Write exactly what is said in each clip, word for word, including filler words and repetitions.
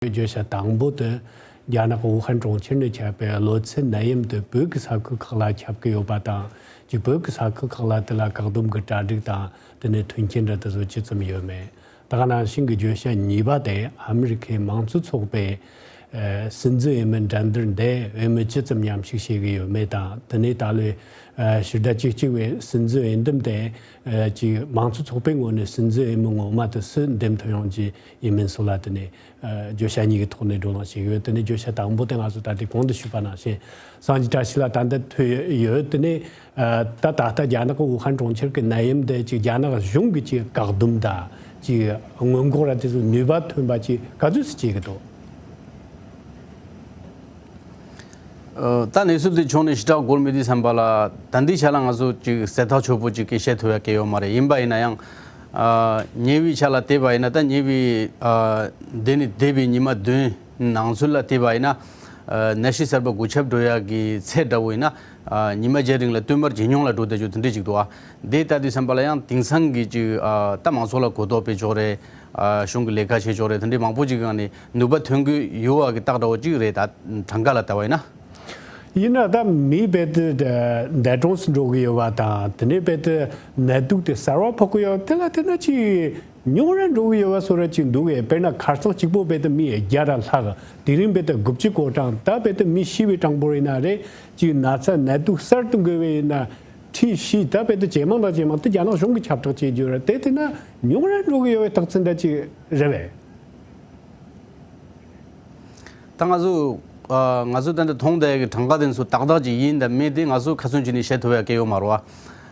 བརྗོད་བྱ་དང་པོ་དེ། རྒྱ་ནག་ཝུ་ཧན་གྲོང་ཁྱེར་ནས་ཁྱབ་པའི་གློ་ཚད་ནད་ཡམས་དེ་བོད་ཀྱི་ས་ཁུལ་ཁག་ལ་ཁྱབ་ཀྱི་ཡོད་པ་དང་། ཅིག་བོད་ཀྱི་ས་ཁུལ་ཁག་ལ་དེ་ལ་བཀག་སྡོམ་གྱི་གྲ་སྒྲིག་དང་དེ་ནས་མཐུན་རྐྱེན་འདྲ་དེ་ཚོ་ཇི་ཙམ་ཡོད་མེད། ད་ག་ནང་བཞིན་གྱི་བརྗོད་བྱ་གཉིས་པ་དེ་ཨ་མི་རི་ཁའི་མང་གཙོ་ཚོགས་པའི་ཨ་སྲིད་འཛིན་འོས་མི་འགྲན་བསྡུར་འདི་འོས་མི་ཇི་ཙམ་མཉམ་ཞུགས་བྱེད་ཀྱི་ཡོད་མེད་དང་། དེ་ནས་ད་ལོའི་ཨ་ཕྱི་ཟླ་བཅུ་གཅིག་པའི་སྲིད་འཛིན་འོས་འདེམས་དེ་ཨ་ཅིག་མང་གཙོ་ཚོགས་པའི་ངོས་ནས་སྲིད་འཛིན་འོས་མི་ངོ་མ་དེ་སུ་འདེམས་ཐུབ་ཡོང་རྒྱུ་ཡིན་མིན་སོགས་ལ་དེ་ནས་ཨ་བརྗོད་བྱ་གཉིས་ཀྱི་ཐོག་ནས་བགྲོ་གླེང་བྱེད་ཀྱི་ཡོད། དེ་ནས་བརྗོད་བྱ་དང་པོ་དེ་ང་ཚོ་ད་ལྟའི་གོང་དུ་ཞུས་པ་ནང་བཞིན་སངས་རྒྱས་བཀྲ་ཤིས་ལ་ད་ལྟ་ཐོན་ཡོད། དེ་ནས་ཨ་ད་ད་ལྟ་རྒྱ་ནག་གི་ཝུ་ཧན་གྲོང་ཁྱེར་གྱི་ནད་ཡམས་དེ་ཅིག་རྒྱ་ནག་གཞུང་གིས་ཅིག་བཀག་སྡོམ་དང་ཅིག་སྔོན་འགོག་ར་དེ་ཚོ་ནུས་པ་ཐོན་པ་ཅིག་ག་ཚོད་ཙམ་བྱེད་ཀྱི་འདུག་ཨ། ད་གནས་ཚུལ་དེ་ཕྱོགས་ནས་ཞེ་དྲག་གོ་མི་འདུག་བསམ་པ་ལ། ད་འདི་ཆ་ལ་ང་ཚོ་ཅིག་གསལ་ཐག་ཆོད་པོ་ཅིག་གི་བཤད་ཐུབ་ཡ་གི་ཡོད་མ་རེད། ཡིན་པ་ཡིན་ན་ཡང་ཨ་ཉེ་བའི་ཆ་ལ་བལྟས་པ་ཡིན་ན། ད་ཉེ་བའི་ཨ་འདི་ནས་འདས་པའི་ཉི་མ་བདུན་ནང་ཚུད་ལ་བལྟས་པ་ཡིན་ན། ཨ་ནད་གཞི་གསར་པ་འགོས་ཁྱབ་འགྲོ་ཡ་གི་ཚད་འདྲ་བོ་ཡིན་ན། ཨ་ཉི་མ་བརྒྱད་རིང་ལ་བསྟུད་མར་ཇེ་ཉུང་ལ་འགྲོ་བསྡད་རྒྱུ་དེ་འདྲ་ཅིག་འདུག་ཨ། དེ་ལྟ་དུས་ཙམ་པ་ལ་ཡང་དེང་སང་གི་ཅིག་ཨ་ད་མང་ཚོགས་ལ་གོ་རྟོགས་སྤེལ་ཕྱོགས་རེད། ཨ་གཞུང་གི་ལས་ཀ་བྱེད་ཕྱོགས་རེད། དེ་འདྲའི་མང་པོ་ཅིག་གི་ནང་ནས་ནུས་པ་ཐོན་གྱི་ཡོད་པ་གི་རྟགས་འདྲ་བོ་ཅིག་རེད། ད་གྲངས་ཀ་ལ་བལྟ་བ་ཡིན་ན། ཡིན་ན་ད་མི་རྦད་དེ་འདས་གྲོངས་སུ་འགྲོ་གི་ཡོད་པ་དང་། དེ་ནས་རྦད་དེ་ནད་དུག་དེ་གསར་བ་ཕོག་གི་ཡོད་དེ་ལ་དེ་ན་ཅིག་ཉུང་ར་འགྲོ་གི་ཡོད་པ་བཟོ་འདྲ་ཅིག་འདུག་གས། དཔེར་ན་ཁ་སང་གཅིག་པོ་རྦད་དེ་མི་བརྒྱ་ར་ལྷག་དེ་རིང་རྦད་དེ་དགུ་བཅུ་གོ་གྲངས། ད་རྦད་དེ་མི་ཤི་བའི་གྲངས་འབོར་ཡིན་ན་རེད། ཅིག་ན་ཚ་ནད་དུག་གསར་དུ་འགོས་པ་ཡིན་ན་ཁྲི་བཞི། ད་རྦད་དེ་ཇེ་མང་དང་ཇེ་མང་། དེ་རྒྱ་ནག་གཞུང་གིས་ཁྱབ་བསྒྲགས་བྱེད་རྒྱུ་རེད། དེ་དེ་ན་ཉུང་ར་འགྲོ་གི་ཡོད་པའི་རྟགས་མཚན་འདྲ་ཅིག་རེད་པས། ད་ང་ཚོ་ཨ་ང་ཚོ་ད་ལྟ་མཐོང་བསྡད་ཀྱི་གྲངས་ཀ་དེ་ཚོ་ཏག་ཏག་ཅིག་ཡིན་དང་མིན་དེ་ང་ཚོ་ཁ་ཚོན་གཅིག་ནས་བཤད་ཐུབ་ཡ་གི་ཡོད་མ་རེད་པ།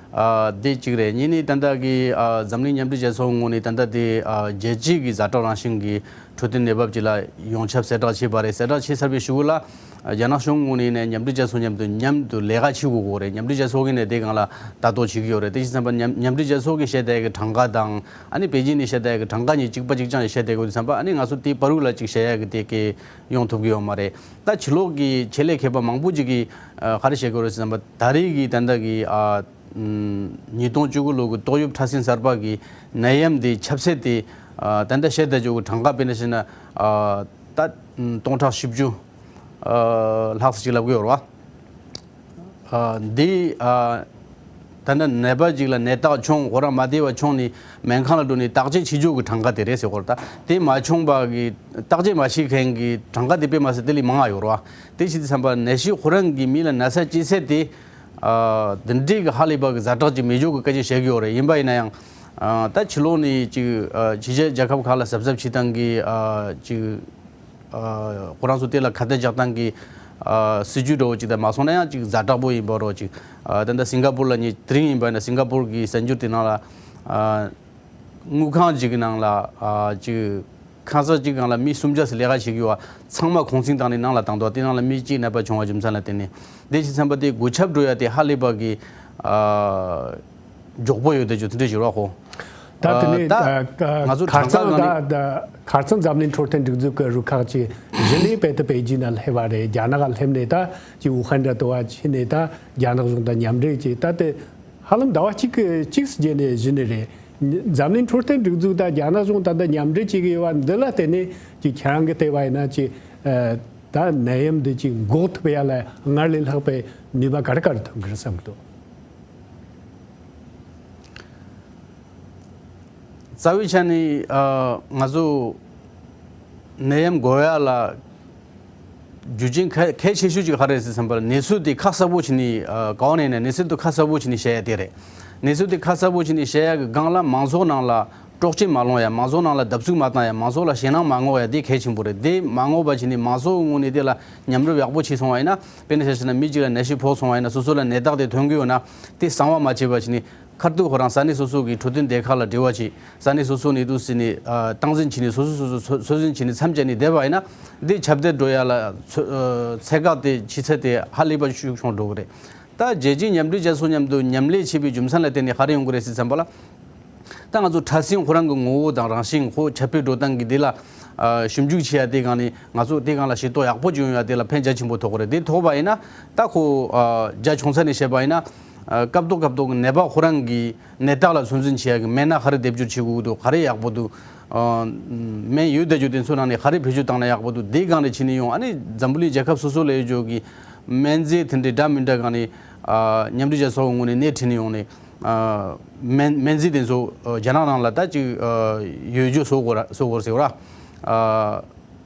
ཨ་དེ་གཅིག་རེད། གཉིས་ནས་ད་ལྟ་གི་ཨ་འཛམ་གླིང་མཉམ་འབྲེལ་རྒྱལ་ཚོགས་ངོས་ནས་ད་ལྟ་དེ་ཨ་རྒྱལ་སྤྱི་གི་ཛ་དྲག་རང་བཞིན་གྱི་འཕྲོད་བསྟེན་ནད་བབ་ཅིག་ལ་ཡོངས་ཁྱབ་གསལ་བསྒྲགས་བྱས་པ་རེད། གསལ་བསྒྲགས་བྱས་ཚར་བའི་གཞུག་ལ་ཨ་རྒྱ་ནག་གཞུང་ངོས་ནས་ནས་མཉམ་འབྲེལ་རྒྱལ་ཚོགས་མཉམ་དུ་མཉམ་དུ་ལས་ཀ་བྱེད་དགོས་ཀྱི་རེད། མཉམ་འབྲེལ་རྒྱལ་ཚོགས་ཀྱིས་ནས་དེ་སྒང་ལ་ལྟ་རྟོག་བྱེད་ཀྱི་ཡོད་རེད། དེ་བྱས་ཙམ་པ་མཉམ་མཉམ་འབྲེལ་རྒྱལ་ཚོགས་ཀྱིས་བཤད་བསྡད་ཀྱི་གྲངས་ཀ་དང་། ཨ་ནི་པེ་ཅིན་ནས་བཤད་བསྡད་ཀྱི་གྲངས་ཀ་གཉིས་གཅིག་པ་གཅིག་རྐྱང་བཤད་བསྡད་ཀྱི་ཡོད་དུས་ཙམ་པ། ཨ་ནི་ང་ཚོ་དེའི་བར་དུ་ལ་ཅིག་བཤད་ཡ་གི་དེ་གི་ཡོང་ཐུབ་ཀྱི་ཡོད་མ་རེད། ད་ཕྱི་ལོགས་ཀྱི་ཆེད་ལས་མཁས་པ་མང་པོ་ཅིག་གིས་ཨ་ག་རེ་བཤད་ཀྱི་ཡོད་རེད་ཟེར་ཙམ་པ། ད་རེས་ཀྱི་ད་ལྟ་གི་ཨ་ཉིས་སྟོང་བཅུ་དགུ་ལོ་གི་ཏོག་དབྱིབས་ཕྲ་སྲིན་གསར་པ་གི་ནད་ཡམས་དེ་ཁྱབ་ཚད་དེ་ཨ་ད་ལྟ་བཤད་བསྡད་ཀྱི་ཡོད་གྲངས་ཀ་དཔེར་ན་བཤད་ན་ཨ་ད་སྟོང་ཕྲག་བཞི་བཅུ་ཨ་ལྷག་ཙམ་ཅིག་ལབ་ཀྱི་ཡོད་རེད་པ། ཨ་འདི་ཨ་ད་ནི་ནད་པ་ཅིག་ལ་ནད་རྟགས་བྱུང་། ཁོ་རང་མ་བདེ་བ་བྱུང་ནས་སྨན་ཁང་ལ་འགྲོ་ནས་བརྟག་དཔྱད་བྱེད་རྒྱུ་གི་གྲངས་ཀ་དེ་རེད་ཟེར་གོ་རེད། ད་དེ་མ་བྱུང་བ་གི་བརྟག་དཔྱད་མ་བྱེད་མཁན་གྱི་གྲངས་ཀ་དེ་དཔེ་མ་སྲིད་དེ་ལས་མང་བ་ཡོད་རེད་པ། དེ་བྱེད་དུས་ཙམ་པ་ནད་གཞི་ཁོ་རང་གི་མི་ལ་ན་ཚ་སྐྱེ་ཚད་དེ་ཨ་འདི་འདྲའི་གི་ཧ་ལས་པ་གི་ཛ་དྲག་ཅིག་མེད་རྒྱུ་གི་སྐད་ཆ་བཤད་ཀྱི་ཡོད་རེད། ཡིན་པ་ཡིན་ན་ཡང་ཨ་ད་ཕྱི་ལོགས་ནས་ཅིག་ཨ་ཕྱི་རྒྱལ་རྒྱལ་ཁབ་ཁག་ལ་གཟབ་གཟབ་བྱེད་སྟངས་ཀྱི་ཨ་ཅིག་ཨ་ཁོ་རང་ཚོ་དེ་ལ་ཁ་གཏད་གཅོག་སྟངས་ཀྱི་ཨ་སྲིད་ཇུས་འདྲ་བོ་ཅིག་དང་མ་སོང་ན་ཡང་ཅིག་ཛ་དྲག་པོ་ཡིན་པ་རོ་ཅིག་ཨ་ད་ལྟ་སིང་ག་པུར་ལ་ངས་དེ་རིང་ཡིན་པ་ན་སིང་ག་པུར་གྱི་གསར་འགྱུར་དེ་ནང་ལ་ཨ་དངུལ་ཁང་ཅིག་གི་ནང་ལ་ཨ་ཅིག་ཁང་གསར་ཅིག་སྒང་ལ་མི་སུམ་བརྒྱ་ཙམ་ལས་ཀ་བྱེད་ཀྱི་ཡོད་པ་ཚང་མ་གུང་སེང་བཏང་ནས་ནང་ལ་བཏང་འདུག་དེ་ནང་ལ་མི་གཅིག་ནད་པ་བྱུང་བ་རྒྱུ་མཚན་ལ་བརྟེན་ནས། དེ་བྱས་ཙམ་པ་དེ་འགོས་ཁྱབ་འགྲོ་ཡ་དེ་ཧ་ལས་པ་གི་ཨ་མགྱོགས་པོ་ཡོད་དེ་ཅུ་དེ་འདྲ་ཞིག་རེད་པ་ཁོ། ད་དེ་ནས་ད་ད་ང་ཚོ་ཁ་གྲངས་སང་ཀ་ནས་ད་ད་ཁ་སང་འཛམ་གླིང་འཕྲོད་བསྟེན་སྒྲིག་འཛུགས་ཀྱི་རུ་ཁག་ཅིག་གཞི་ནས་རྦད་དེ་པེ་ཅིན་ན་སླེབས་པ་རེད། རྒྱ་ནག་ལ་སླེབས་ནས་ད་ཅིག་ཝུ་ཧན་འདྲ་དུ་བ་ཕྱིན་ནས་ད་རྒྱ་ནག་གཞུང་དང་མཉམ་འབྲེལ་ཅིག་ད་དེ་ཧ་ལམ་ཟླ་བ་གཅིག་གི་གཅིག་སུ་རྗེས་ནས་གཞི་ནས་རེད། འཛམ་གླིང་འཕྲོད་བསྟེན་སྒྲིག་འཛུགས་དང་རྒྱ་ནག་གཞུང་ད་ལྟ་མཉམ་འབྲེལ་བྱེད་ཀྱི་ཡོད་པ་འདི་ལ་བརྟེན་ནས་ཅིག་ཁྱེད་རང་གི་ལྟ་བ་ཡིན་ན་ཅིག་ཨ་ད་ནད་ཡམས་འདི་ཅིག་འགོག་ཐུབ་ཡ་ལ་སྔར་ལས་ལྷག་པའི་ནུས་པ་ག་རེ་ག་རེ་ཐོན་གི་རེད་བསམ་གི་འདུག་རྩ་བའི་ཆ་ནས་ཨ་ང་ཚོ་ནད་ཡམས་འགོག་ཡ་ལ་རྒྱུ་རྐྱེན་གལ་གལ་ཆེ་ཤོས་ཅིག་ག་རེ་རེད་ཟེར་བསམ་པ་ལ་གནས་ཚུལ་དེ་ཁ་གསལ་པོ་བྱས་ནས་ཨ་གང་ནས་ནས་གནས་ཚུལ་དེ་ཁ་གསལ་པོ་བྱས་ནས་བཤད་ཡ་དེ་རེད། གནས་ཚུལ་དེ་ཁ་གསལ་པོ་བྱས་ནས་བཤད་ཡ་གི་སྒང་ལ་མང་ཚོགས་ནང་ལ་དཀྲོག་གཅིག་མ་སློང་ཡ། མང་ཚོགས་ནང་ལ་བརྡབ་གསིག་མ་བཏང་ཡ། མང་ཚོགས་ལ་ཞེད་སྣང་མ་སྔོག་ཡ་དེ་གལ་ཆེན་པོ་རེད། དེ་མ་སྔོག་པ་བྱས་ནས་མང་ཚོགས་ངོས་ནས་དེ་ལ་མཉམ་རུབ་ཡག་པོ་བྱས་སོང་བ་ཡིན་ན། དཔེར་ན་ཆ་བཞག་ན་མི་གཅིག་ལ་ནད་གཞི་ཕོག་སོང་བ་ཡིན་ན། སོ་སོ་ལ་ནད་རྟགས་དེ་ཐོན་གི་ཡོད་ན་དེ་གསང་བ་མ་བྱས་པ་བྱས་ནས། ཁ་ཐུག་ཁོ་རང་ས་གནས་སོ་སོ་གི་འཕྲོད་བསྟེན་སྡེ་ཁག་ལ་འབྲེལ་བ་བྱེད། ས་གནས་སོ་སོ་ནས་དུ་ཟིན་ནས་ཨ་སྟངས་འཛིན་བྱས་ནས་སོ་སོ་སོ་སོ་ཚོད་འཛིན་བྱས་ནས་མཚམས་བཅད་ནས་བསྡད་པ་ཡིན་ན། འདི་ཁྱབ་གདལ་འགྲོ་ཡ་ལ་ཚོད་ཨ་ཚད་བཀག་དེ་བྱེད་ཚད་དེ་ཧ་ལས་པ་ཤུགས་ཆུང་འགྲོ་གི་རེད། ད་རྒྱལ་སྤྱིའི་མཉམ་འབྲེལ་རྒྱལ་ཚོགས་མཉམ་དུ་མཉམ་ལས་བྱས་པའི་རྒྱུ་མཚན་ལ་བརྟེན་ནས་ག་རེ་ཡོང་གི་རེད་ཟེར་བསམ་པ་ལ། ད་ང་ཚོ་ཕྲ་སྲིན་ཁོ་རང་གི་ངོ་བོ་དང་རང་བཞིན། ཁོ་ཁྱབ་སྤེལ་འགྲོ་སྟངས་ཀྱི་དེ་ལ་ཨ་ཞིབ་འཇུག་བྱེད་ཡ་དེ་སྒང་ནས་ང་ཚོ་དེ་སྒང་ལ་ཤེས་རྟོགས་ཡག་པོ་ཅིག་ཡོང་ཡ་དེ་ལ་ཕན་རྒྱ་ཆེན་པོ་ཐོགས་གི་རེད། དེ་ཐོགས་པ་ཡིན་ན་ད་ཁོ་ཨ་རྒྱ་ཆུང་ས་ནས་བཤད་པ་ཡིན་ན། ཨ་སྐབས་ཐོག་སྐབས་ཐོག་གི་ནད་པ་ཁོ་རང་གི་ནད་རྟགས་ལ་ཚོད་འཛིན་བྱེད་ཡ་གི་སྨན་སྣ་ག་རེ་སྡེབ་སྦྱོར་བྱེད་དགོས་ཀྱི་འདུག་ག་རེ་ཡག་པོ་འདུག་ཨ། སྨན་ཡོད་བསྡད་རྒྱུ་དེ་ཚོ་ནང་ནས་ག་རེ་བེད་སྤྱོད་བཏང་ན་ཡག་པོ་འདུག་དེའི་སྒང་ནས་ཕྱིན་ནས་ཡོང་། ཨ་ནི་འཛམ་བུ་གླིང་རྒྱལ་ཁབ་སོ་སོ་ལ་ཡོད་རྒྱུ་གི་སྨན་རྫས་དེ་འདྲའི་འདྲ་མི་འདྲ་སྒང་ནས། ཨ། མཉམ་འབྲེལ་རྒྱལ་ཚོགས་ཀྱི་ངོས་ནས་སྣེ་ཁྲིད་ནས་ཡོང་ནས། ཨ། སྨན་སྨན་རྫས་དེ་ཚོ་ཨ་རྒྱ་ནག་ནང་ལ་ད་ཅིག་ཨ་ཡོད་རྒྱུ་བཟོ་དགོས་ར་བཟོ་དགོས་ཟེར་བ་ར། ཨ།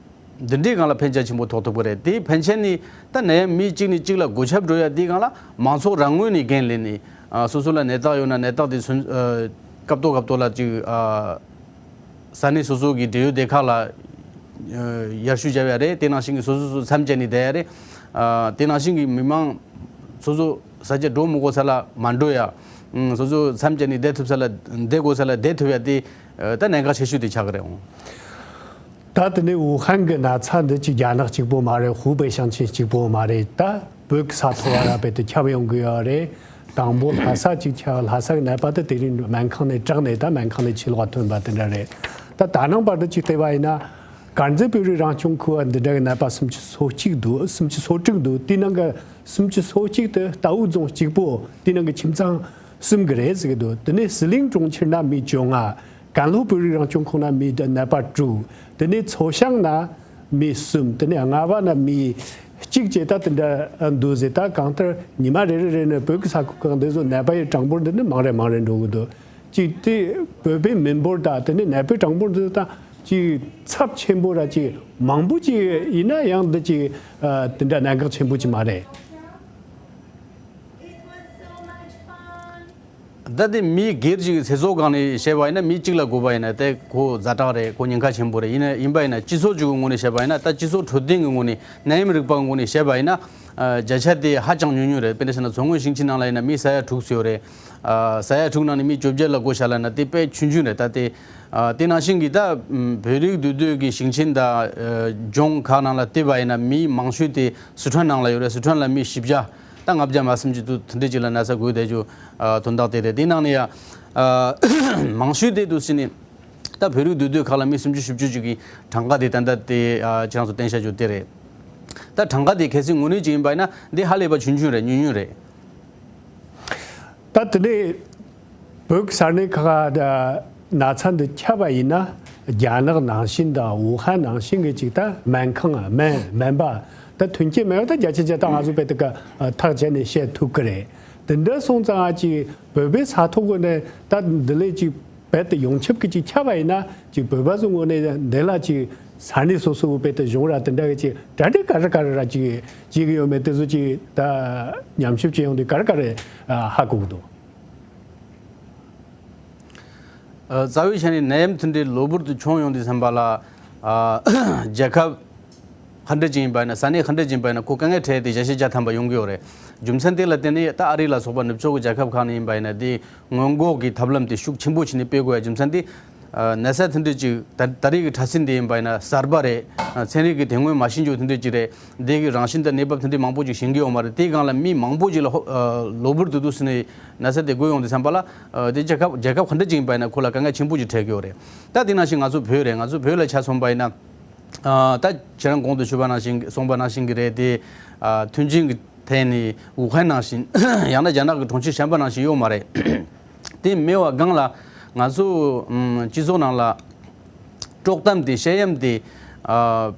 འདི་འདྲའི་སྒང་ལ་ཕན་རྒྱ་ཆེན་པོ་ཐོགས་ཐུབ་ཀྱི་རེད། དེའི་ཕན་ཆད་ནི་ད་ནད་ཡམས་མི་གཅིག་ནས་གཅིག་ལ་འགོས་ཁྱབ་འགྲོ་ཡ་དེའི་སྒང་ལ་མང་ཚོགས་རང་ངོས་ནས་འགན་ལེན་ནས། ཨ། སོ་སོ་ལ་ནད་རྟགས་ཡོད་ན་ནད་རྟགས་དེ་ཚུན་ཨ་སྐབས་ཐོག་སྐབས་ཐོག་ལ་ཅིག་ཨ་ས་གནས་སོ་སོ་གི་འབྲེལ་ཡོད་སྡེ་ཁག་ལ་ཨ་ཡར་ཞུ་བྱ་བ་རེད། དེ་ནང་བཞིན་གྱི་སོ་སོ་སོ་མཚམས་བཅད་ནས་བསྡད་ཡ་རེད། ཨ། དེ་ནང་བཞིན་གྱི་མི་མང་སོ་སོ་ས་ཆ་འགྲོ་མི་དགོས་ས་ལ་མ་འགྲོ་ཡ། ཨ། སོ་སོ་མཚམས་བཅད་ནས་བསྡད་ཐུབ་ས་ལ་བསྡད་དགོས་ས་ལ་བསྡད་ཐུབ་ཡ་དེ་ཨ་ད་གནད་འགག་ཆེ་ཤོས་དེ་ཆགས་ཀྱི་རེད་འོང་། ད་དེ་ནས་ཝུ་ཧན་གྱི་ན་ཚ་འདི་ཅིག་རྒྱ་ནག་གཅིག་པོ་མ་རེད། ཧུའུ་པེ་ཞིང་ཆེན་གཅིག་པོ་མ་རེད། ད་བོད་ཀྱི་ས་ཐོག་བ་ར་བེད་དུ་ཁྱབ་ཡོང་གི་ཡོད་རེད། དང་པོ་ལྷ་ས་གཅིག་ཁྱབ། ལྷ་ས་གི་ནད་པ་དེ་དེ་རིང་སྨན་ཁང་ནས་དྲག་ནས་ད་སྨན་ཁང་ནས་ཕྱི་ལོགས་ཐོན་པ་དེ་འདྲ་རེད། ད་ད་ནངས་བར་དུ་ཅིག་བལྟས་པ་ཡིན་ན། དཀར་མཛེས་བོད་རིགས་རང་སྐྱོང་ཁུལ་བ་འདི་འདྲ་གི་ནད་པ་སུམ་ཅུ་སོ་གཅིག་འདུག་སུམ་ཅུ་སོ་དྲུག་འདུག་དེའི་ནང་གི་སུམ་ཅུ་སོ་གཅིག་དེ་རྟའུ་རྫོང་གཅིག་པོ་དེའི་ནང་གི་ཁྱིམ་ཚང་གསུམ་གི་རེད་ཟེར་གི་འདུག་དེ་ནས་ཟི་ལིང་གྲོང་ཁྱེར་ན་མི་བཅོ་ལྔ། ཀན་ལྷོ་བོད་རིགས་རང་སྐྱོང་ཁུལ་ན་མི་ནད་པ་དྲུག་དེ་ནས་མཚོ་བྱང་ན་མི་གསུམ། དེ་ནས་རྔ་བ་ན་མི་གཅིག་བཅས་ད་དེ་འདྲ་འདུག་ཟེར། ད་གང་ལྟར་ཉི་མ་རེ་རེ་རེ་ནས་བོད་ཀྱི་ས་ཁུལ་ཁག་འདི་ཚོ་ནད་པ་ཡི་གྲངས་འབོར་འདི་ནི་མང་རེ་མང་རེ་འགྲོ་གི་འདུག་ཅིག་དེ་བོད་པའི་མི་འབོར་དང་དེ་ནས་ནད་པའི་གྲངས་འབོར་འདི་དང་ཅིག་ཚབས་ཆེན་པོ་ར་ཅིག་མང་པོ་ཅིག་ཡིན་ན་ཡང་འདི་ཅིག་ཨ་དེ་འདྲ་གནད་འགག་ཆེན་པོ་ཅིག་མ་རེད། ད་དེ་མི་སྒེར་གཅིག་གི་ཚེ་སྲོག་སྒང་ནས་བཤད་པ་ཡིན་ན། མི་གཅིག་ལ་འགོས་པ་ཡིན་ན་དེ་ཁོ་ཛ་དྲག་རེད། ཁོ་ཉེན་ཁ་ཆེན་པོ་རེད། ཡིན་ན་ཡིན་པ་ཡིན་ན་སྤྱི་ཚོགས་གཅིག་གི་ངོས་ནས་བཤད་པ་ཡིན་ན། ད་སྤྱི་ཚོགས་འཕྲོད་བསྟེན་གྱི་ངོས་ནས་ནད་ཡམས་རིག་པ་ངོས་ནས་བཤད་པ་ཡིན་ན། ཨ་བརྒྱ་ཆ་དེ་ཧ་ཅང་ཉུང་ཉུང་རེད། དཔེར་ན་བཤད་ན་མཚོ་སྔོན་ཞིང་ཆེན་ནང་ལ་ཡིན་ན་མི་ས་ཡ་དྲུག་ཙམ་ཡོད་རེད། ཨ་ས་ཡ་དྲུག་ནང་ནས་མི་བཅོ་བརྒྱད་ལ་འགོས་བཞག་ལབ་ན་དེ་དཔེ་ཆུང་ཆུང་རེད། ད་དེ་ཨ་དེ་ནང་བཞིན་གྱི་ད་བོད་རིགས་འདུས་སྡོད་ཀྱི་ཞིང་ཆེན་དང་ཨ་ལྗོངས་ཁག་ནང་ལ་བལྟས་པ་ཡིན་ན་མི་མང་ཤོས་དེ་སི་ཁྲོན་ནང་ལ་ཡོད་རེད། སི་ཁྲོན་ལ་མི་བཞི་བརྒྱ། ད་ལྔ་བརྒྱ་མ་ཟིན་གྱི་འདུག་དེ་འདྲས་ཅིག་ལ་ན་ཚ་འགོས་བསྡད་རྒྱུ་ཨ་དོན་དག་དེ་རེད། དེའི་ནང་ནས་ཡང་ཨ་མང་ཤོས་དེ་འདུག་ཟེར་ནས་ད་བོད་རིགས་འདུས་སྡོད་ཁག་ལ་མི་སུམ་ཅུ་བཞི་བཅུ་ཅིག་གི་གྲངས་ཀ་དེ་ད་ལྟ་དེ་ཨ་ཁྱེད་རང་ཚོ་བསྟན་བཤད་རྒྱུ་དེ་རེད། ད་གྲངས་ཀ་དེ་གལ་སྲིད་དངོས་གནས་ཅིག་ཡིན་པ་ཡིན་ན་འདི་ཧ་ལས་པ་ཆུང་ཆུང་རེད། ཉུང་ཉུང་རེད། ད་དེ་ནས་བོད་ཀྱི་ས་གནས་ཁག་ག་ན་ཚ་འདི་ཁྱབ་པ་ཡིན་ན་རྒྱ་ནག་ནང་བཞིན་དང་ཝུ་ཧན་ནང་བཞིན་གྱི་ཅིག་ད་སྨན་ཁང་སྨན་སྨན་པ་ད་མཐུན་རྐྱེན་མེད་པ་ད་བརྒྱ་ཆ་བརྒྱ་ད་ང་ཚོ་དཔེ་དེ་ཀ་ཐག་བཅད་ནས་བཤད་ཐུབ་ཀྱི་རེད། དེ་འདྲ་སོང་ཙང་ཨ་ཅིག་བོད་པའི་ས་ཐོག་གི་ནས་ད་འདི་ལས་ཅིག་རྦད་དེ་ཡོངས་ཁྱབ་ཀྱི་ཅིག་ཁྱབ་པ་ཡིན་ན་ཅིག་བོད་པ་ཚོ་ངོས་ནས་འདི་ལ་ཅིག་ས་གནས་སོ་སོ་རྦད་དེ་གཞུང་ར་དེ་འདྲ་གི་ཅིག་གྲ་སྒྲིག་ག་རེ་ག་རེ་ར་ཅིག་བྱེད་ཀྱི་ཡོད་མེད་དེ་ཚོ་ཅིག་ད་ཉམས་ཞིབ་བྱེད་ཡོང་དུས་ག་རེ་ག་རེ་ཧ་གོ་གི་འདུག་ཨ་རྩ་བའི་ཆ་ནས་ནད་ཡམས་དེ་འདྲའི་གློ་བུར་དུ་བྱུང་ཡོང་དུས་ཙམ་པ་ལ་ཨ་རྒྱལ་ཁབ་ག་འདྲ་ཅིག་ཡིན་པ་ཡིན་ན། ས་གནས་ག་འདྲ་ཅིག་ཡིན་པ་ཡིན་ན། ཁོ་དཀའ་ངལ་འཕྲད་དེ་བརྒྱ་ཆ་བརྒྱ་ཐམ་པ་ཡོང་གི་ཡོད་རེད། རྒྱུ་མཚན་དེ་ལ་བརྟེན་ནས་ད་ཨ་རི་ལ་སོགས་པ་ནུབ་ཕྱོགས་ཀྱི་རྒྱལ་ཁབ་ཁག་ནས་ཡིན་པ་ཡིན་ན་དེ་སྔོན་འགོག་གི་ཐབས་ལམ་དེ་ཤུགས་ཆེན་པོ་བྱས་ནས་སྤེལ་དགོས་ཡ་རྒྱུ་མཚན་དེ། ཨ་ན་ཚ་དེ་འདྲ་ཅིག་ད་ད་རེས་ཀྱི་ཕྲ་སྲིན་དེ་ཡིན་པ་ཡིན་ན་གསར་པ་རེད། ཨ་ཚན་རིག་གི་དེ་སྔོན་མ་ཤེས་རྒྱུ་དེ་འདྲ་ཅིག་རེད། དེ་གི་རང་བཞིན་དང་གནས་བབ་དེ་འདྲའི་མང་པོ་ཅིག་ཤེས་ཀྱི་ཡོད་མ་རེད། དེའི་སྒང་ལ་མི་མང་པོ་ཅིག་ལ་ཧོ་ཨ་གློ་བུར་དུ་དུ་སི་ནས་ན་ཚ་དེ་འགོས་ཡོང་དུས་ཙམ་པ་ལ་ཨ་དེ་རྒྱལ་ཁབ་རྒྱལ་ཁབ་ག་འདྲ་ཅིག་ཡིན་པ་ཡིན་ན་ཁོ་ལ་དཀའ་ངལ་ཆེན་པོ་ཅིག་འཕྲད་ཀྱི་ཡོད་རེད། ད་དེ་ནང་བཞིན་ང་ཚོ་བོད་རེད། ང་ཚོ་བོད་ལ་ཆ་མཚོན་པ་ཡིན་ན་ཨ་ད་ཁྱེད་རང་གོང་དུ་ཞུས་པ་ནང་བཞིན་གསུངས་པ་ནང་བཞིན་གྱི་རེད། དེ་ཨ་མཐུན་རྐྱེན་གྱི་ཐད་ནས་ཝུ་ཧན་ནང་བཞིན་ཡང་ན་རྒྱ་ནག་གི་གྲོང་ཁྱེར་གཞན་པ་ནང་བཞིན་ཡོད་མ་རེད། དེ་མེད་པ་སྒང་ལ་ང་ཚོ་ཨམ་སྤྱི་ཚོགས་ནང་ལ་དཀྲོག་གཏམ་དེ་བཤད་ཡམས་དེ་ཨ་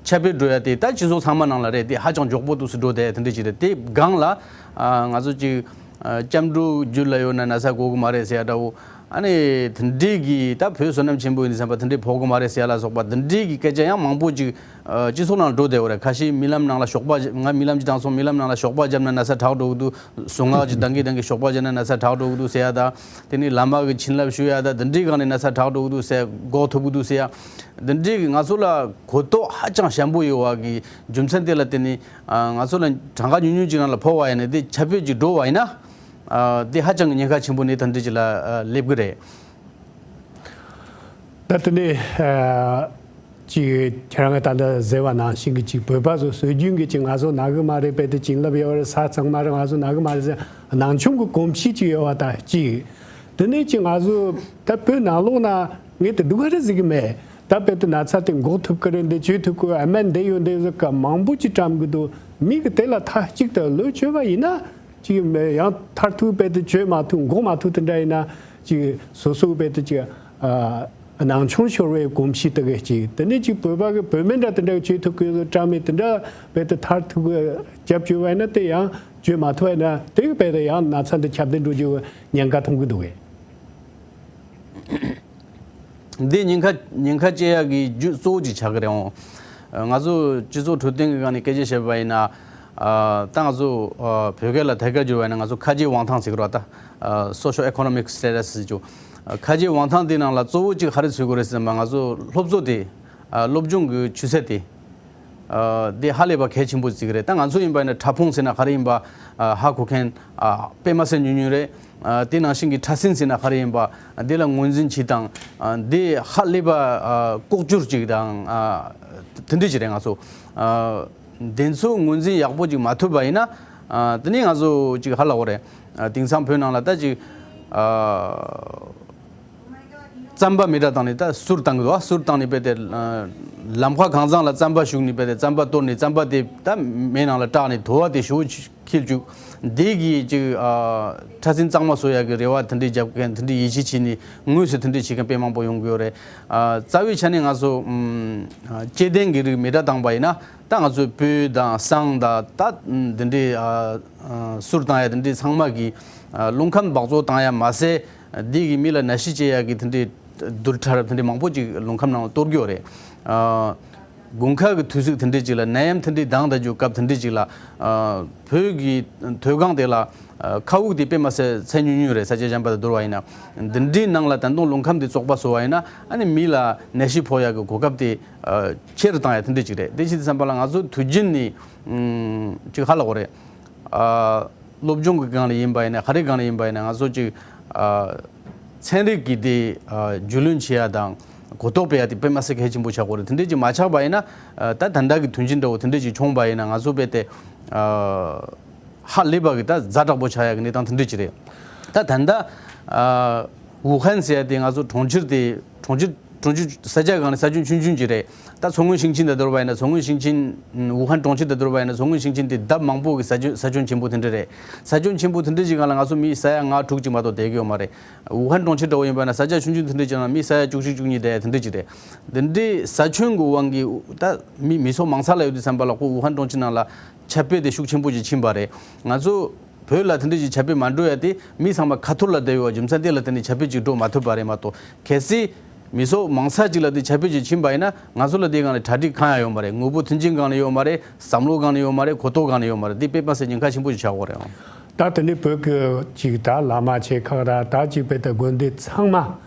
ཁྱབ་སྤེལ་འགྲོ་ཡ་དེ་ད་སྤྱི་ཚོགས་ཚང་མ་ནང་ལ་རེད། དེ་ཧ་ཅང་མགྱོགས་པོ་དུ་སུ་འགྲོ་དེ་དེ་འདྲ་ཅིག་རེད། དེ་སྒང་ལ་ཨ་ང་ཚོ་ཅིག་ཨ་སྐྱབས་འགྲོ་རྒྱུད་ལ་ཡོད་ན་ན་ཚ་འགོ་གི་མ་རེད་ཟེར་ཡ་འདྲ་བོ། ཨ་ནི་དེ་འདྲའི་གི་ད་བོད་བསོད་ནམས་ཆེན་པོ་ཡིན་ཙམ་པ་དེ་འདྲའི་ཕོག་གི་མ་རེད་ཟེར་ཡ་ལ་སོགས་པ་དེ་འདྲའི་གི་སྐད་ཆ་ཡང་མང་པོ་ཅིག་ཨ་སྤྱི་ཚོགས་ནང་འགྲོ་བསྡད་ཡོད་རེད། ཁ་ཤས་རྨི་ལམ་ནང་ལ་ཞོགས་པ་ང་རྨི་ལམ་ཅིག་བཏང་སོང་། རྨི་ལམ་ནང་ལ་ཞོགས་པ་བརྒྱབ་ན་ན་ཚ་དྲག་འགྲོ་གི་འདུག་གཟུངས་སྔགས་ཅིག་གདངས་ཀྱིན་གདངས་ཀྱིན་ཞོགས་པ་བརྒྱབ་ན་ན་ཚ་དྲག་འགྲོ་གི་འདུག་ཟེར་ཡ་དང་། དེ་ནས་བླ་མ་གི་བྱིན་རླབས་ཞུ་ཡ་དང་། དེ་འདྲའི་སྒང་ནས་ན་ཚ་དྲག་འགྲོ་གི་འདུག་ཟེར། འགོག་ཐུབ་ཀྱི་འདུག་ཟེར་ཡ། དེ་འདྲའི་གི་ང་ཚོ་ལ་གོ་རྟོགས་ཧ་ཅང་ཞན་པོ་ཡོད་པ་གི་རྒྱུ་མཚན་དེ་ལ་བརྟེན་ནས་ཨ་ང་ཚོ་ལ་གྲངས་ཀ་ཉུང་ཉུང་ཅིག་ནང་ལ་ཕོག་པ་ཡིན་ན། དེ་ཁྱབ་སྤེལ་ཅིག་འགྲོ་བ་ཡིན་ན་ཨ་དེ་ཧ་ཅང་གི་ཉེན་ཁ་ཆེན་པོ་གནས་སྟངས་འདི་ཅིག་ལ་ཨ་སླེབས་ཀྱི་རེད། ད་དེ་ནས་ཨ་ཅིག་ཁྱེད་རང་གིས་ད་ལྟ་ཟེར་བ་ནང་བཞིན་གྱི་ཅིག་བོད་པ་ཚོ་སྲོལ་རྒྱུན་གྱི་ཅིག་ང་ཚོ་ན་གི་མ་རེད། དཔེ་དེ་བྱིན་རླབས་ཡོད་རེད། ས་གཙང་མ་རེད། ང་ཚོ་ན་གི་མ་རེད་ཟེར་ནང་ཆུང་གི་གོམས་གཤིས་ཅིག་ཡོད་པ་དང་གཅིག་དེ་ནས་ཅིག་ང་ཚོ་ད་བོད་ནང་ལོགས་ན་ངས་དེ་སྡུག་ག་རེ་ཟེར་གི་མེད། ད་དཔེ་དེ་ན་ཚ་དེ་འགོག་ཐུབ་ཀྱི་རེད། འདི་བཅོས་ཐུབ་ཀྱི་རེད། སྨན་འདི་ཡོད་འདི་ཟེར་ག་མང་པོ་ཅིག་བཀྲམ་གི་འདུག་མི་གི་དེ་ལ་མཐའ་གཅིག་ཏུ་བློ་བཅོས་པ་ཡིན་ན་ཅིག་ཡང་མཐར་ཐུག་དཔེ་དེ་བཅོས་མ་ཐུབ། འགོག་མ་ཐུབ། དེ་འདྲ་ཡིན་ན་ཅིག་སོ་སོ་དཔེ་དེ་ཅིག་ཨ་ སྣང་ཆུང་ཤོར་བའི་གོམས་གཤིས་དེ་ག་ཅིག་དེ་ནས་ཅིག་བོད་པ་གི་བོད་སྨན་འདྲ་དེ་འདྲ་བཅོས་ཐུབ་གི་བཀྲ་མི་དེ་འདྲ་བས་དེ་ཐར་ཐུབ་གི་རྒྱབ་བཅོལ་བ་ཡིན་ན་དེ་ཡང་བཅོས་མ་ཐུབ་པ་ཡིན་ན་དེ་གི་བས་དེ་ཡང་ན་ཚ་འདི་ཁྱབ་གདལ་འགྲོ་རྒྱུ་གི་ཉེན་ཁ་མཐོང་གི་འདུག་གས། འདི་ཉེན་ཁ་ཉེན་ཁ་སྐྱེ་ཡག་གི་རྒྱུ་གཙོ་བོ་ཅིག་ཆགས་ཀྱི་རེད་འོང་། ང་ཚོ་སྤྱི་ཚོགས་འཕྲོད་བསྟེན་གྱི་སྒང་ནས་སྐད་ཆ་བཤད་པ་ཡིན་ན། ད་ང་ཚོ་བོད་སྐད་ལ་ཐད་ཀར་བསྒྱུར་བ་ཡིན་ན་ང་ཚོ་ཁ་རྗེ་དབང་ཐང་ཟེར་གི་རེད་བ་ད། Socio Economic Status ཟེར་རྒྱུ། ཁ་རྗེ་དབང་ཐང་དེ་ནང་ལ་གཙོ་བོ་ཅིག་ག་རེ་འཚོལ་དགོས་རེད་ཟེར་ན་ང་ཚོ་སློབ་གསོ་དེ། སློབ་སྦྱོང་གི་ཆུ་ཚད་དེ། འདི་ཧ་ལས་པ་གལ་ཆེན་པོ་ཅིག་རེད། ད་ང་ཚོ་ཡིན་པ་ཡིན་ན་ཕྲ་ཕུང་ཟེར་ན་ག་རེ་ཡིན་པ་ཧ་གོ་མཁན་དཔེ་མ་སྲིད་ཉུང་ཉུང་རེད། དེ་ནང་བཞིན་གྱི་ཕྲ་སྲིན་ཟེར་ན་ག་རེ་ཡིན་པ་འདི་ལ་ངོས་འཛིན་བྱེད་སྟངས་འདི་ཧ་ལས་པ་ལྐོག་གྱུར་ཅིག་དང་དེ་འདྲ་ཅིག་རེད། ང་ཚོ་འདི་ཚོ་ངོས་འཛིན་ཡག་པོ་ཅིག་མ་ཐུབ་པ་ཡིན་ན་དེ་ནས་ང་ཚོ་ཅིག་ཧ་ལས་པ་རེད། དེང་སང་བོད་ནང་ལ་ད་ཅིག་རྩམ་པ་མེ་སྲེག་བཏང་ནས་ད་གསུར་བཏང་གི་འདུག་གསུར་བཏང་ནས་དཔེ་དེ་ལམ་ཁ་གང་ཚང་ལ་རྩམ་པ་ཞུགས་ནས་དཔེ་དེ་རྩམ་པ་གཏོར་ནས་རྩམ་པ་དེ་ད་མེ་ནང་ལ་བཏང་ནས་དུ་བ་དེ་ཞུ་འཁྱེར་བཅུག་འདི་གིས་ཅིག་ཕྲ་སྲིན་གཙང་མ་བཟོ་ཡག་གི་རེ་བ་དེ་འདྲའི་རྒྱབ་མཁན་དེ་འདྲའི་ཡིད་ཆེས་བྱས་ནས་དངོས་སུ་དེ་འདྲའི་བྱེད་མཁན་དཔེ་མང་པོ་ཡོང་གི་ཡོད་རེད། རྩ་བའི་ཆ་ནས་ང་ཚོ་སྐྱེ་ལྡན་གྱི་རིགས་མེ་སྲེག་བཏང་པ་ཡིན་ན་ད་ང་ཚོའི་སྤོས་དང་བསང་དང་ད་འདི་འདྲའི་གསུར་བཏང་ཡག་དེ་འདྲའི་ཚང་མ་གིས་རླུང་ཁམས་འབག་བཙོག་བཏང་ཡག་མ་ཟད། འདི་གིས་མི་ལ་ནད་གཞི་སྐྱེ་ཡག་གི་དེ་འདྲའི་རྡུལ་ཕྲ་རབ་དེ་འདྲའི་མང་པོ་ཅིག་རླུང་ཁམས་ནང་ལ་གཏོར་གྱི་ཡོད་རེད། དགུན་ཁ་གི་དུས་ཚིགས་དེ་འདྲའི་ཅིག་ལ་ནད་ཡམས་དེ་འདྲའི་ལྡང་ད་རྒྱུ་སྐབས་དེ་འདྲའི་ཅིག་ལ་བོད་ཀྱི་མཐོ་སྒང་དེ་ལ་མཁའ་དབུགས་དེ་དཔེ་མ་སྲིད་ཚད་ཉུང་ཉུང་རེད། ས་ཆ་གཞན་པ་དང་བསྡུར་བ་ཡིན་ན། འདི་འདྲའི་ནང་ལ་ད་དུང་རླུང་ཁམས་དེ་བཙོག་པ་བཟོ་བ་ཡིན་ན་ཨ་ནི་མི་ལ་ནད་གཞི་ཕོག་ཡག་གི་གོ་སྐབས་དེ་ཆེ་རུ་བཏང་ཡག་དེ་འདྲ་ཅིག་རེད། དེ་བྱས་ཙང་བསམ་པ་ལ་ང་ཚོ་དུས་རྒྱུན་ནས་ཅིག་ཧ་ལས་པ་རེད། སློབ་སྦྱོང་གི་སྒང་ལ་ཡིན་པ་ཡིན་ན་ག་རེ་སྒང་ལ་ཡིན་པ་ཡིན་ན་ང་ཚོ་ཅིག་ཚན་རིག་གི་དེ་རྒྱུས་ལོན་བྱེད་ཡག་དང་གོ་རྟོགས་སྤེལ་ཡག་དེ་དཔེ་མ་སྲིད་གལ་ཆེན་པོ་ཆགས་ཀྱི་རེད། དེ་འདྲ་ཅིག་མ་ཆགས་པ་ཡིན་ན་ད་ད་ལྟ་གི་དུས་རྒྱུན་འདྲ་བོ་དེ་འདྲ་ཅིག་བྱུང་བ་ཡིན་ན་ང་ཚོ་དཔེ་དེ། ཧ་ལས་པ་གི་ད་ཛ་དྲག་པོ་ཆགས་ཡག་གི་གནས་སྟངས་དེ་འདྲ་ཅིག་རེད། ད་ད་ལྟ་ཝུ་ཧན་ཟེར་ཡག་དེ་ང་ཚོ་གྲོང་ཁྱེར་དེ་གྲོང་ཁྱེར་གྲོང་ཁྱེར་ས་ཆ་སྒང་ནས་ས་ཁྱོན་ཆུང་ཆུང་ཅིག་རེད། ད་མཚོ་སྔོན་ཞིང་ཆེན་དང་བསྡུར་བ་ཡིན་ན་མཚོ་སྔོན་ཞིང་ཆེན་ཝུ་ཧན་གྲོང་ཁྱེར་དང་བསྡུར་བ་ཡིན་ན་མཚོ་སྔོན་ཞིང་ཆེན་དེ་ལྡབ་མང་པོ་གི་ས་ཁྱོན་ས་ཁྱོན་ཆེན་པོ་དེ་འདྲ་རེད། ས་ཁྱོན་ཆེན་པོ་དེ་འདྲ་ཅིག་སྒང་ལ་ང་ཚོ་མི་ས་ཡ་ལྔ་དྲུག་ཅིག་མ་གཏོགས་བསྡད་ཀྱི་ཡོད་མ་རེད། ཝུ་ཧན་གྲོང་ཁྱེར་འདྲ་བོ་ཡིན་པ་ན་ས་ཆ་ཆུང་ཆུང་དེ་འདྲ་ཅིག་ནང་མི་ས་ཡ་བཅུ་གཅིག་བཅུ་གཉིས་བསྡད་ཡག་དེ་འདྲ་ཅིག་རེད། དེ་འདྲའི་ས་ཁྱོན་གི་དབང་གིས་ད་མི་མི་ཚོགས་མང་ས་ལ་ཡོད་དུས་ཙམ་པ་ལ་ཁོ་ཝུ་ཧན་གྲོང་ཁྱེར་ནང་ལ་ཁྱབ་སྤེལ་དེ་ཤུགས་ཆེན་པོ་ཅིག་ཕྱིན་པ་རེད། ང་ཚོ་བོད་ལ་དེ་འདྲ་ཅིག་ཁྱབ་སྤེལ་མ་འགྲོ་ཡག་དེ་མི་ཚང་མ་ཁ་ཐོར་ལ་བསྡད་ཡོད་པ་རྒྱུ་མཚན་དེ་ལ་བརྟེན་ནས་ཁྱབ་སྤེལ་ཅིག་འགྲོ་མ་ཐུབ་པ་རེད་མ་གཏོགས། གལ་སྲིད་མི་ཚོགས་མང་ས་ཅིག་ལ་དེ་ཁྱབ་སྤེལ་ཅིག་ཕྱིན་པ་ཡིན་ན་ང་ཚོ་ལ་དེའི་སྒང་ལ་གྲ་སྒྲིག་གང་ཡང་ཡོད་མ་རེད། དངོས་པོ་མཐུན་རྐྱེན་སྒང་ལ་ཡོད་མ་རེད། བསམ་བློ་སྒང་ལ་ཡོད་མ་རེད། གོ་རྟོགས་སྒང་ལ་ཡོད་མ་རེད། དེ་དཔེ་མ་སྲིད་ཉེན་ཁ་ཆེན་པོ་ཞིག་ཆགས་ཀྱི་ཡོད་རེད། ད་དེ་ནས་བོད་ཀྱི་ཅིག་ད་བླ་མ་ཆེ་ཁག་ར་ད་ཅིག་དཔེ་ད་དགོན་སྡེ་ཚང་མ་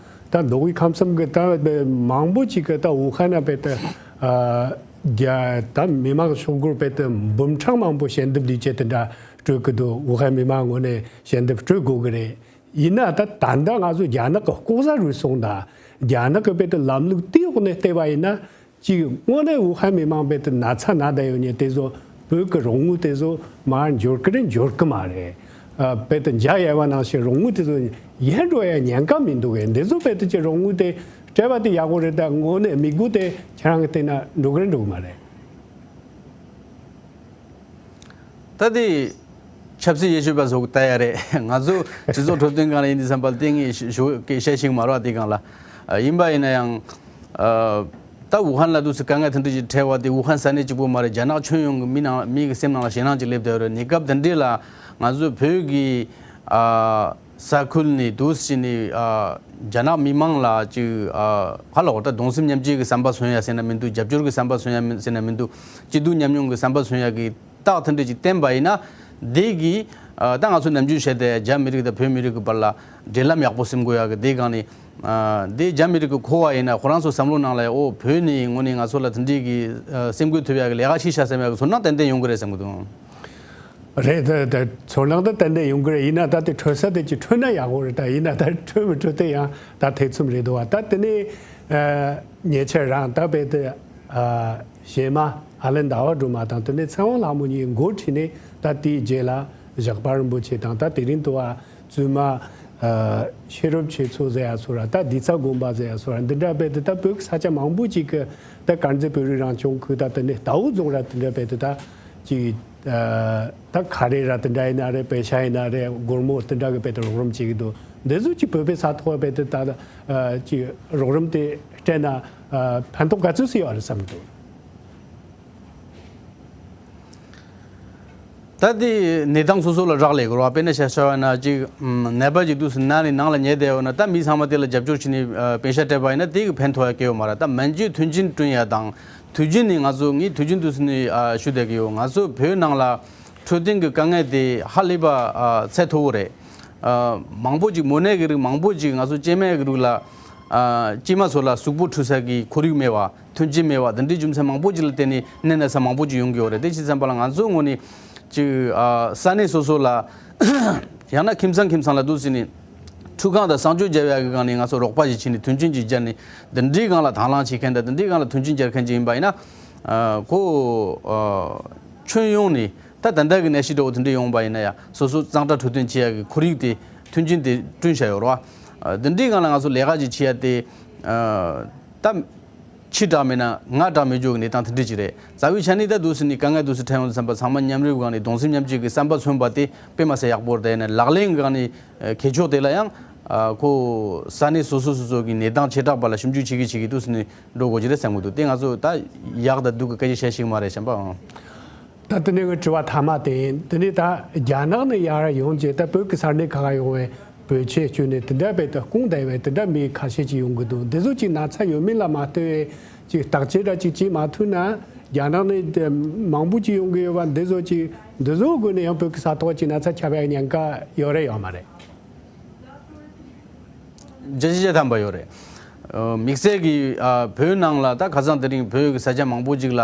ད་མདོ་དབུས་ཁམས་གསུམ་གྱི་ད་མང་པོ་ཅིག་གི་ད་ཝུ་ཧན་ན་དཔེ་ད་རྒྱ་ད་མི་མང་ཤོག་སྒོར་དཔེ་ད་འབུམ་ཕྲག་མང་པོ་ཞལ་འདེབས་ལས་བྱེད་དེ་འདྲ་སྤྲོད་ཀྱི་འདུག་ཝུ་ཧན་མི་མང་ངོས་ནས་ཞལ་འདེབས་སྤྲོད་དགོས་ཀྱི་རེད། ཡིན་ན་ད་ད་ལྟ་ང་ཚོ་རྒྱ་ནག་གི་ལྐོག་ཟ་རུལ་སུངས་དང་རྒྱ་ནག་གི་དཔེ་ད་ལམ་ལུགས་དེའི་འོག་ནས་བལྟས་པ་ཡིན་ན། གཅིག་དངོས་གནས་ཝུ་ཧན་མི་མང་དཔེ་དེ་ན་ཚ་ན་བསྡད་ཡོད་ནས་དེ་ཚོ་བོད་ཀྱི་རོགས་དངུལ་དེ་ཚོ་མར་འབྱོར་གི་རེད་འབྱོར་གི་མ་རེད། ཨ་དཔེ་དེ་འཇའ་ཡལ་བ་ནང་བཞིན་རོགས་དངུལ་དེ་ཚོ་ཡལ་འགྲོ་ཡ་ཉེན་ཁ་མི་འདུག་གས། འདི་ཚོ་དཔེ་དེ་ཀྱི་རོགས་དངུལ་དེ་སྤྲད་པ་དེ་ཡག་པོ་རེད། ད་དངོས་གནས་དམིགས་སྒོ་དེ་ཁྱེད་རང་གི་བལྟས་ན་འགྲོ་གི་རེད་འགྲོ་གི་མ་རེད། ད་དེ་ཆབ་སྲིད་དབྱེ་ཞིབ་པ་ཚོ་ལྟ་ཡ་རེད། ང་ཚོ་སྤྱི་ཚོགས་འཕྲོད་བསྟེན་སྒང་ལ་ཡིན་དུས་ཙམ་པ་ལ་ལྟས་ངན་ཞུ་སྐད་བཤད་ཤིག་མ་རེད་པ། དེ་སྒང་ལ་ཡིན་པ་ཡིན་ན་ཡང་ད་ཝུ་ཧན་ལ་དུས་སུ་དཀའ་ངལ་དེ་འདྲ་ཞིག་འཕྲད་པ་དེ་ཝུ་ཧན་ས་གནས་གཅིག་པོ་མ་རེད། རྒྱ་ནག་ཁྱོན་ཡོངས་ཀྱི་མི་ནང་མི་གི་སེམས་ནང་ལ་ཞེད་སྣང་ཅིག་སླེབས་བསྡད་ཡོད་རེད། གནས་སྐབས་དེ་འདྲ་ལ་ང་ཚོ་བོད་ཀྱི་ས་ཁུལ་ནས་འདུག་སེ་བྱས་ནས་རྒྱ་ནག་མི་མང་ལ་ཅིག་ཧ་ལས་པ་ད་གདུང་སེམས་མཉམ་སྐྱེད་ཀྱི་བསམ་པ་མཚོན་ཡ་ཟེར་ན་མི་འདུག་རྒྱབ་སྐྱོར་གྱི་བསམ་པ་མཚོན་ཡ་ཟེར་ན་མི་འདུག་སྐྱིད་སྡུག་མཉམ་མྱོང་གི་བསམ་པ་མཚོན་ཡ་གི་རྟགས་དེ་འདྲ་ཅིག་བསྟན་པ་ཡིན་ན། འདི་གིས་ད་ང་ཚོ་ནམ་རྒྱུན་བཤད་དེ་རྒྱ་མི་རིགས་དང་བོད་མི་རིགས་ཀྱི་བར་ལ་འབྲེལ་ལམ་ཡག་པོ་སེམས་དགོས་ཡ་གི་དེ་སྒང་ནས། འདི་རྒྱ་མི་རིགས་ཀྱིས་གོ་བ་ཡིན་ན་ཁོ་རང་ཚོ་བསམ་བློ་ནང་ལ་ཡ་ཨོ་བོད་ནས་དངོས་གནས་ང་ཚོ་ལ་དེ་འདྲའི་གི་སེམས་འགུལ་ཐེབས་ཡ་གི་ལས་ཀ་ཞིག་བྱ་བསམ་ཡ་གི་ཚོར་སྣང་ཏན་ཏན་ཡོང་གི་རེད་བསམ་གི་འདུག་རེད། ད་ད་ཚོར་སྣང་ད་ཏན་ཏན་ཡོང་གི་རེད། ཡིན་ན་ད་དེ་འཕྲོད་ས་དེ་ཅིག་འཕྲོད་ན་ཡག་པོ་རེད། ད་ཡིན་ན་ད་འཕྲོད་མི་འཕྲོད་དེ་ཡང་ད་ཐེ་ཚོམ་རེད་འདུག་བ། ད་དེ་ནས་ཉེ་ཆར་རང་ད་དཔེ་དེ་གཞས་མ་ཨ་ལན་ཟླ་བ་སྒྲོལ་མ་དང་དེ་ནས་ཚེ་དབང་ལྷ་མོ་གཉིས་འགོ་ཁྲིད་ནས་ད་དེའི་རྗེས་ལ་ཞགས་པ་རིན་པོ་ཆེ་དང་ད་དེ་རིང་དུ་བ་བཙུན་མ་ཤེས་རབ་ཆོས་མཚོ་ཟེར་ཡ་ཚོ་ར་ད་སྡིག་ཚ་དགོན་པ་ཟེར་ཡ་ཚོ་ར་འདི་འདྲ་དཔེ་དེ་ད་བོད་ཀྱི་ས་ཆ་མང་པོ་ཅིག་གི་ད་དཀར་མཛེས་བོད་རིགས་རང་སྐྱོང་ཁུལ་ད་དེ་ནས་རྟའུ་རྫོང་ར་དེ་འདྲ་དཔེ་དེ་ད་ཅིག་ད་ཁ་རས་ར་དེ་འདྲ་ཡིན་ན་རེད། པེ་ཤ་ཡིན་ན་རེད། སྒོར་མོ་དེ་འདྲ་གི་དཔེ་དེ་རོགས་རམ་བྱེད་ཀྱི་འདུག་འདི་ཚོ་ཅིག་བོད་པའི་ས་ཐོག་བས་དེ་ད་ཅིག་རོགས་རམ་དེ་སྤྲད་ན་ཕན་ཐོགས་ག་ཚོད་ཅིག་ཡོད་རེད་བསམ་གི་འདུག་ད་དེ་གནས་སྟངས་སོ་སོ་ལ་རག་ལས་དགོས་རེད་བ། དཔེར་ན་ཆ་བཞག་པ་ན་ཅིག་ནད་པ་ཅིག་དུས་སུ་ན་ནས་ནང་ལ་ཉལ་བསྡད་ཡོད་ན། ད་མི་ཚང་མ་དེ་ལ་རྒྱབ་སྐྱོར་བྱས་ནས་པེ་ཤ་སྤྲད་པ་ཡིན་ན་དེ་གི་ཕན་ཐོགས་ཡ་གང་ཡང་ཡོད་མ་རེད། ད་སྨན་བཅོས་མཐུན་རྐྱེན་བསྐྲུན་ཡ་དང་། དུས་རྒྱུན་ནས་ང་ཚོ་ངས་དུས་རྒྱུན་དུས་སུ་ནས་ཞུ་བསྡད་ཀྱི་ཡོད། ང་ཚོ་བོད་ནང་ལ་འཕྲོད་བསྟེན་གྱི་དཀའ་ངལ་དེ་ཧ་ལས་པ་ཚད་མཐོ་བོ་རེད། མང་པོ་ཅིག་མོ་ནད་ཀྱི་རིགས་མང་པོ་ཅིག་ང་ཚོ་སྐྱེས་སྨན་གྱི་རིགས་ལ། སྐྱེས་མ་ཚོ་ལ་གཟུགས་པོ་འཁྲུད་ས་གི་ཁོར་ཡུག་མེད་པ། མཐུན་རྐྱེན་མེད་པ། འདི་འདྲའི་རྒྱུ་མཚན་མང་པོ་ཅིག་ལ་བརྟེན་ནས་ནད་ན་ཚ་མང་པོ་ཅིག་ཡོང་གི་ཡོད་རེད། དེ་བྱས་ཙམ་པ་ལ་ང་ཚོའི་ངོས་ནས་ཅིག་ས་གནས་སོ་སོ་ལ་ཡང་ན་ཁྱིམ་ཚང་ཁྱིམ་ཚང་ལ་འདུག་ཟེར་ནས་ཁྲུས་ཁང་དང་གསང་སྤྱོད་བརྒྱབ་ཡག་གི་སྒང་ནས་ང་ཚོ་རོགས་པ་ཞིག་བྱས་ནས་མཐུན་རྐྱེན་ཅིག་སྦྱར་ནས་འདི་འདྲའི་སྒང་ལ་དང་བླངས་བྱེད་མཁན་དང་། འདི་འདྲའི་སྒང་ལ་མཐུན་རྐྱེན་སྦྱར་མཁན་ཅིག་ཡིན་པ་ཡིན་ན། ཁོ་ཁྱོན་ཡོངས་ནས་ད་ད་ལྟ་གི་ནད་གཞི་འདྲ་བོ་དེ་འདྲ་ཡོང་བ་ཡིན་ན་ཡང་སོ་སོ་གཙང་སྦྲ་འཕྲོད་བསྟེན་བྱེད་ཡག་གི་ཁོར་ཡུག་དེ་མཐུན་རྐྱེན་དེ་བསྐྲུན་བྱས་ཡོད་རེད་བ། འདི་འདྲའི་སྒང་ལ་ང་ཚོ་ལས་ཀ་ཅིག་བྱེད་ཡ་དེ་ད། ཁྱི་དྲག་མེད་ན་ང་དྲག་མེད་འཇོག་གི་གནས་སྟངས་དེ་འདྲ་ཅིག་རེད། རྩ་བའི་ཆ་ནས་ད་དུས་སུ་ནི་དཀའ་ངལ་དུས་སུ་འཕྲད་ཡོང་དུས་ཙམ་པ་ཚང་མ་མཉམ་རུབ་སྒང་ནས་གདུང་སེམས་མཉམ་སྐྱེད་ཀྱི་བསམ་པ་མཚོན་པ་དེ་དཔེ་མ་སྲིད་ཡག་པོ་རེད། དེ་ནས་ལག་ལེན་སྒང་ནས་ཁེ་ཕྱོགས་དེ་ལ་ཡང་ཁོ་ས་གནས་སོ་སོ་སོ་སོ་གི་གནས་སྟངས་བྱེ་བྲག་པ་ལ་ཞིབ་འཇུག་བྱེད་ཀྱི་བྱེད་ཀྱི་དུས་སུ་ནི་འགྲོ་དགོས་ཀྱི་རེད་བསམ་གྱི་འདུག་དེ་ང་ཚོ་ད་ཡག་དང་སྡུག་གི་སྐད་ཆ་བཤད་ཤེས་ཀྱི་མ་རེད་བྱམས་པ། ཨང་། ད་དེ་ནས་ངའི་དྲི་བ་མཐའ་མ་དེ་ཡིན། དེ་ནས་ད་རྒྱ་ནག་ནས་ཡར་ཡོང་རྗེས་ད་བོད་ཀྱི་ས་གནས་ཁག་ཡོང་བའི་བོད་ཆས་གྱོན་ནས་དེ་འདྲ་བས་ད་སྐུང་བསྡད་པའི་དེ་འདྲ་མི་ཁ་ཤས་ཅིག་ཡོང་གི་འདུག་འདི་ཚོ་ཅིག་ན་ཚ་ཡོད་མེད་ལ་མ་ལྟོས་པའི་ཅིག་བརྟག་དཔྱད་འདྲ་ཅིག་བྱེད་མ་ཐུབ་ན། རྒྱ་ནག་ནས་དེ་མང་པོ་ཅིག་ཡོང་གི་ཡོད་པ་འདི་ཚོ་ཅིག་འདི་ཚོའི་སྒོ་ནས་ཡང་བོད་ཀྱི་ས་ཐོག་ཅིག་ན་ཚ་ཁྱབ་ཡ་ཉེན་ཁ་ཡོད་རེད་ཡོད་མ་རེད། བརྒྱ་ཆ་བརྒྱ་ཐམ་པ་ཡོད་རེད། ཨ། དམིགས་བསལ་གྱིས་ཨ་བོད་ནང་ལ་ད་ཁ་སང་དེ་རིང་བོད་ཀྱི་ས་ཆ་མང་པོ་ཅིག་ལ་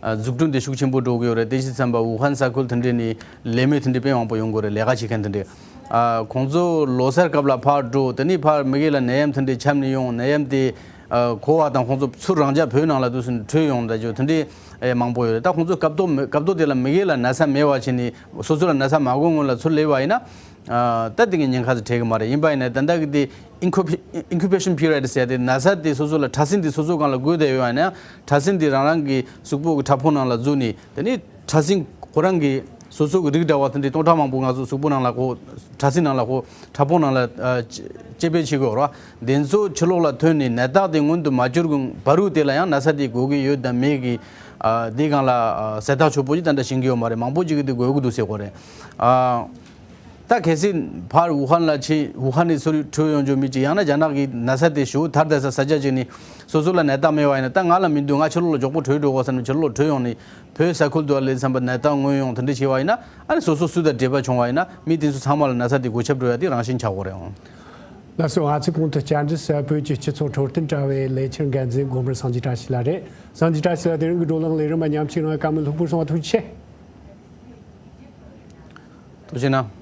ཨ་འཛུགས་སྐྲུན་དེ་ཤུགས་ཆེན་པོ་འགྲོ་གི་ཡོད་རེད། དེ་བྱས་ཙམ་པ་ཝུ་ཧན་ས་ཁུལ་དེ་འདྲས་ནས་ལས་མེད་དེ་འདྲས་དཔེ་མང་པོ་ཡོང་གི་ཡོད་རེད། ལས་ཀ་བྱེད་མཁན་དེ་འདྲས། ཨ། ཁོང་ཚོ་ལོ་སར་སྐབས་ལ་ཕར་འགྲོ། དེ་ནས་ཕར་མི་སྒེར་ལ་ནད་ཡམས་དེ་འདྲས་ཁྱབ་ནས་ཡོང་། ནད་ཡམས་དེ་ཨ་འགོ་བ་དང་ཁོང་ཚོ་ཚུར་རང་འཇགས་བོད་ནང་ལ་དུས་སུ་བྲོས་ཡོང་ད་ཅོ་དེ་འདྲས་ཨེ་མང་པོ་ཡོད་རེད། ད་ཁོང་ཚོ་སྐབས་ཐོག་སྐབས་ཐོག་དེ་ལ་མི་སྒེར་ལ་ན་ཚ་མེད་པ་བྱས་ནས་སོ་སོ་ལ་ན་ཚ་མ་འགོས་སྔོན་ལ་ཚུར་སླེབས་པ་ཡིན་ན། ཨ། ད་དེ་གི་ཉེན་ཁ་དེ་འཕྲད་གི་མ་རེད། ཡིན་པ་ཡིན་ན་ད་ལྟ་གི་དེ་ཨིན་ཁུ་ཨིན་ཁུ་བེ་ཤན་པི་རི་ཡོད་ཟེར་ཡ་དེ་ན་ཚ་དེ་སོ་སོ་ལ་ཕྲ་སྲིན་དེ་སོ་སོ་སྒང་ལ་འགོས་བསྡད་ཡོད་ཡ་ན་ཡང་ཕྲ་སྲིན་དེ་རང་རང་གི་གཟུགས་པོ་གི་ཕྲ་ཕུང་ནང་ལ་འཛུལ་ནས། དེ་ནས་ཕྲ་སྲིན་ཁོ་རང་གི་སོ་སོ་གི་རིགས་འདྲ་བ་དེ་འདྲའི་སྟོང་ཕྲག་མང་པོ་ང་ཚོ་གཟུགས་པོ་ནང་ལ་ཁོ་ཕྲ་སྲིན་ནང་ལ་ཁོ་ཕྲ་ཕུང་ནང་ལ་ཨ་སྐྱེ་སྐྱེ་འཕེལ་བྱེད་དགོས་རེད་བ། དེ་ཚོ་ཕྱི་ལོགས་ལ་ཐོན་ནས་ནད་རྟགས་དེ་མངོན་དུ་མ་གྱུར་གི་བར་དུ་དེ་ལ་ཡང་ན་ཚ་དེ་འགོས་ཀྱི་ཡོད་དམ་མེད་ཀྱི་ཨ་དེ་སྒང་ལ་ཨ་གསལ་ཐག་ཆོད་པོ་ཅིག་ད་ལྟ་ཤེས་ཀྱི་ཡོད་མ་རེད། མང་པོ་ཅིག་གིས་དེ་འགོས་ཀྱི་འདུག་ཟེར་གོ་རེད། ཨ། ད་གལ་སྲིད་ཕར་ཝུ་ཧན་ལ་ཕྱིན། ཝུ་ཧན་ནས་ཚུར་བྲོས་ཡོང་རྒྱུ་མི་གཅིག་ཡང་ན་རྒྱ་ནག་གི་ན་ཚ་དེ་ཞུ་དར་དར་ས་ས་ཆ་ཅིག་ནས་སོ་སོ་ལ་ནད་རྟགས་མེད་པ་ཡིན་ན། ད་ང་ལ་མི་འདུག་ང་ཕྱི་ལོགས་ལ་མགྱོགས་པོ་བྲོས་འགྲོ་དགོས་བསམ་ནས་ཕྱི་ལོགས་བྲོས་ཡོང་ནས་བོད་ས་ཁུལ་དུ་ལ་སླེབས་ཙམ་པ་ནད་རྟགས་མངོན་ཡོང་དེ་འདྲ་བྱས་པ་ཡིན་ན། ཨ་ནི་སོ་སོ་སུ་དང་འབྲེལ་བ་བྱུང་བ་ཡིན་ན་མི་དེ་ཚོ་ཚང་མ་ལ་ན་ཚ་དེ་འགོས་ཁྱབ་འགྲོ་ཡ་དེ་རང་བཞིན་ཆགས་དགོས་རེད། ཨང་། ལགས་སོ། ང་ཚོའི་གོང་དུ་བཅར་འདྲི་ཟུར་བོད་ཀྱི་སྤྱི་ཚོགས་འཕྲོད་བསྟེན་དྲ་བའི་ལས་འཆར་འགན་འཛིན་སྒོ་མར་སངས་རྒྱས་བཀྲ་ཤིས་ལགས་རེད། སངས་རྒྱས་བཀྲ་ཤིས་ལགས། དེ་རིང་གི་བགྲོ་གླེང་ལས་རིམ་པ་མཉམ་ཞུགས་གནང་བར་བཀའ་མོལ་ལྷུག་པོ་གསུང་བ་ཐུགས་རྗེ་ཆེ། ཐུགས་རྗེ་གནང་།